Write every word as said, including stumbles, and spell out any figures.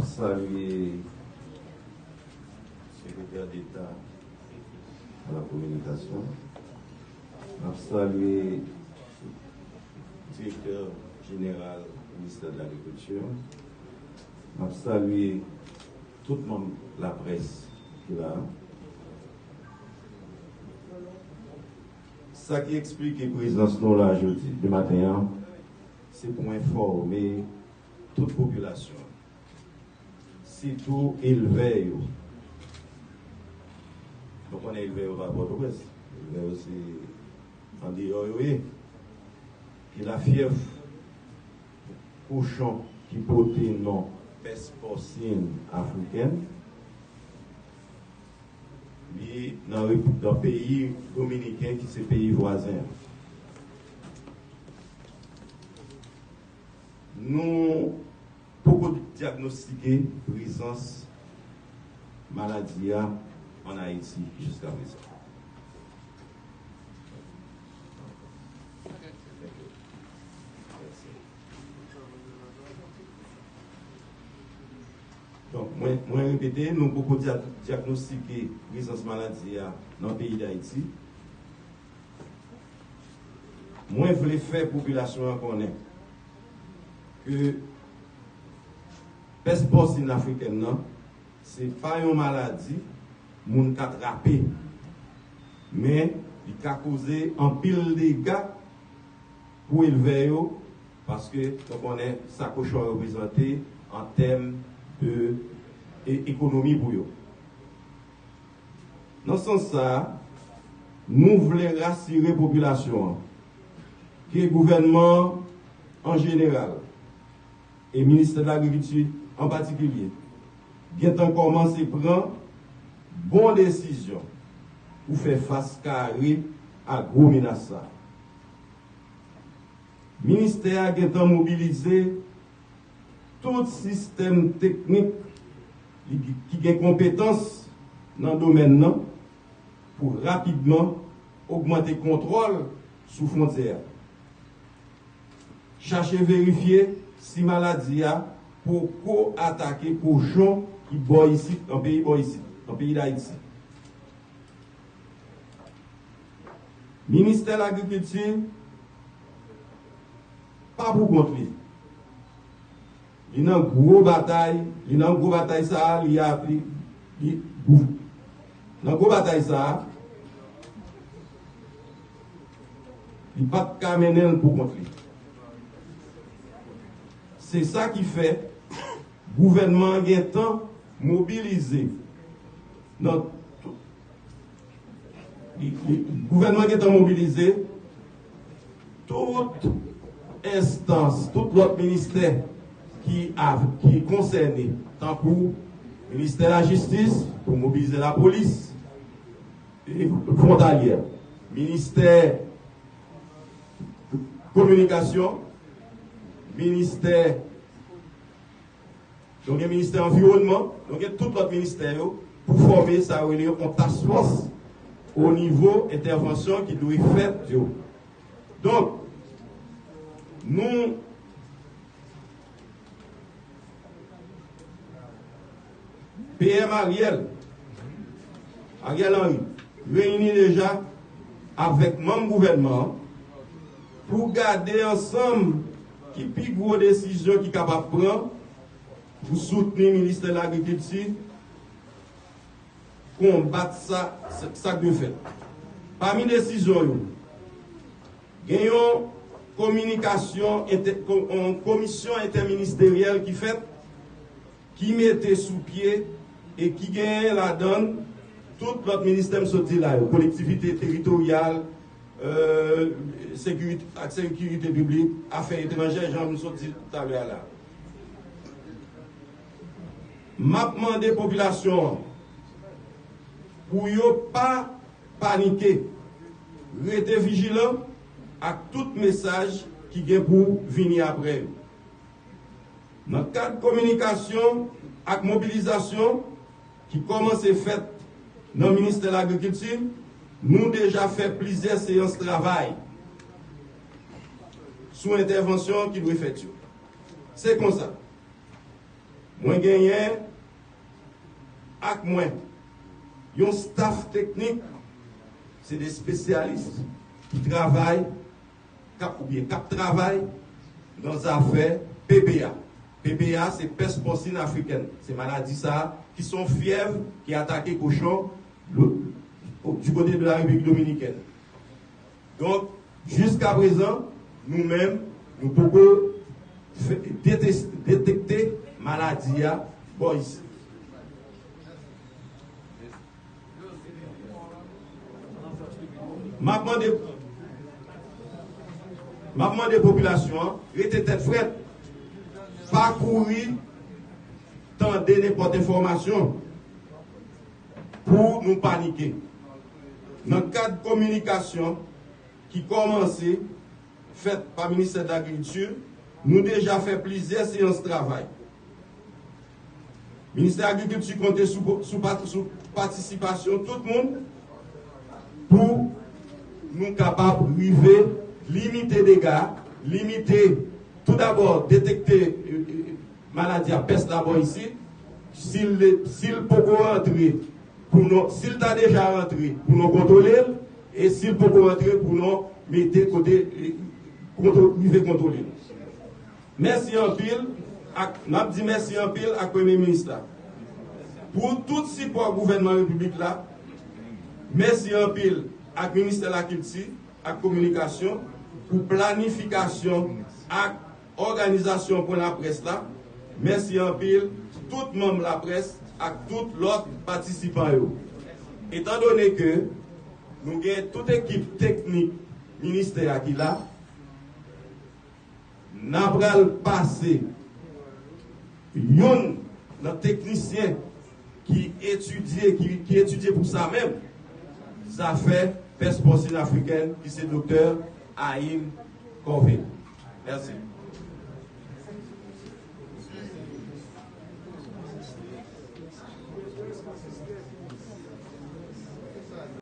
Salye Sekretè Deta a la Kominikasyon. M ap salye Direktè Jeneral Ministè de Lagrikilti. M ap salye tout manm laprès ki la a. Sa ki eksplike prezans nou la jodi, de maten an, se pou enfòme tout popilasyon an, sitou elvè yo. Nou konnen elvè yo pa Pòtoprens. Elvè yo se andeyò yo ye. Ke lafyèv kochon ki pote non pès pòsin afrikèn, li nan rep-, nan peyi dominiken ki se peyi vwazen an. Nou poko dyagnostike prezans maladi a ann Ayiti jiska prezan. Donk, mwen, mwen repete, nou poko dya-, dyagnostike prezans maladi a nan peyi Dayiti. Mwen vle fè popilasyon an konnen ke pès pòsin afrikèn nan, se pa yon maladi moun ka trape, men li ka koze anpil dega pou elvè yo, paske nou konnen sa kochon an reprezante an tèm de e-, ekonomi pou yo. Nan sans sa a, nou vle rasire popilasyon an ke gouvènman an, an jeneral, e Ministè de Lagrikilti an patikilye, gentan kòmanse pran bon desizyon pou fè fas kare a gwo menas sa a. Ministè a gentan mobilize tout sistèm teknik li, ki gen konpetans nan domèn nan pou rapidman ogmante kontwòl sou fwontyè a. Chache verifye si maladi a poko atake kochon ki bò isit, nan peyi bò isit, nan peyi Dayiti. Ministè Lagrikilti pa pou kont li. Li nan gwo batay, li nan gwo batay sa a, li a, li, li, gouv-, nan gwo batay sa a, li pa t ka mennen l pou kont li. Se sa ki fè gouvènman an gentan mobilize nan, li, li, gouvènman an gentan mobilize tout enstans, tout lòt ministè ki av-, ki konsène, tankou Ministè Lajistis pou mobilize lapolis e fwontalyè, Ministè Kominikasyon, Ministè Nou gen ministè anviwònman, nou gen tout lòt ministè yo pou fòme sa yo rele yon task force o nivo entèvansyon ki dwe fèt yo. Donk, nou, P M Ariel, Ariel Henry, reyini deja avèk manm gouvènman an pou gade ansanm ki pi gwo desizyon ki kapab pran pou soutni Ministè Lagrikilti konbat sa, sa, sa k dwe fèt. Pami desizyon yo, gen yon kominikasyon entè-, ko-, yon komisyon entèministeryèl ki fèt, ki mete sou pye e ki genyen ladan l tout lòt ministè m sot di la yo, kolektivite teritoryal, euh, sekirite, ak sekirite piblik, afè etranjè, jan m sot di talè a la. M ap mande popilasyon an pou yo pa panike, rete vijilan ak tout mesaj ki gen pou vini apre yo. Nan kad kominikasyon ak mobilizasyon ki kòmanse fèt nan Ministè Lagrikilti, nou deja fè plizyè seyans travay sou entèvansyon ki dwe fèt yo. Se konsa, Mwen genyen ak mwen yon staff teknik, se de espesyalis ki travay, k ap, oubyen k ap travay nan zafè P P A. P P A, se pès pòsin afrikèn. Se maladi sa a ki se yon fyèv ki atake kochon lo-, du côté de la République dominicaine. Donk, jiskaprezan, nou menm, nou poko fè, detes-, detekte maladi a bò isi. M ap mande, m ap mande popilasyon an rete tèt frèt, pa kouri tande nenpòt enfòmasyon pou nou panike. Nan kad kominikasyon ki kòmanse fèt pa Ministè de Lagrikilti, nou deja fè plizyè seyans travay. Ministè Agrikilti konte sou, sou, sou patisipasyon tout moun pou nou kapab rive limite dega, limite, tou dabò, detekte, e, e, maladi a, pès la bò isi. Si l, si l poko rantre pou nou, si l ta deja rantre pou nou kontwole l, e si l poko rantre pou nou mete kote, e, kontwo-, rive kontwole l. Mèsi anpil, ak, n ap di mèsi anpil ak Premye Minis la pou tout sipò gouvènman repiblik la. Mèsi anpil ak Ministè Lakilti ak Kominikasyon pou planifikasyon ak òganizasyon pwen laprès la. Mèsi anpil tout manm laprès ak tout lòt patisipan yo. Etandone ke nou gen tout ekip teknik ministè a ki la, n a pral pase youn nan teknisyen ki etidye, ki, ki etidye pou sa menm, zafè pès pòsin afrikèn, ki se Doktè Aïm Corvée. Mèsi.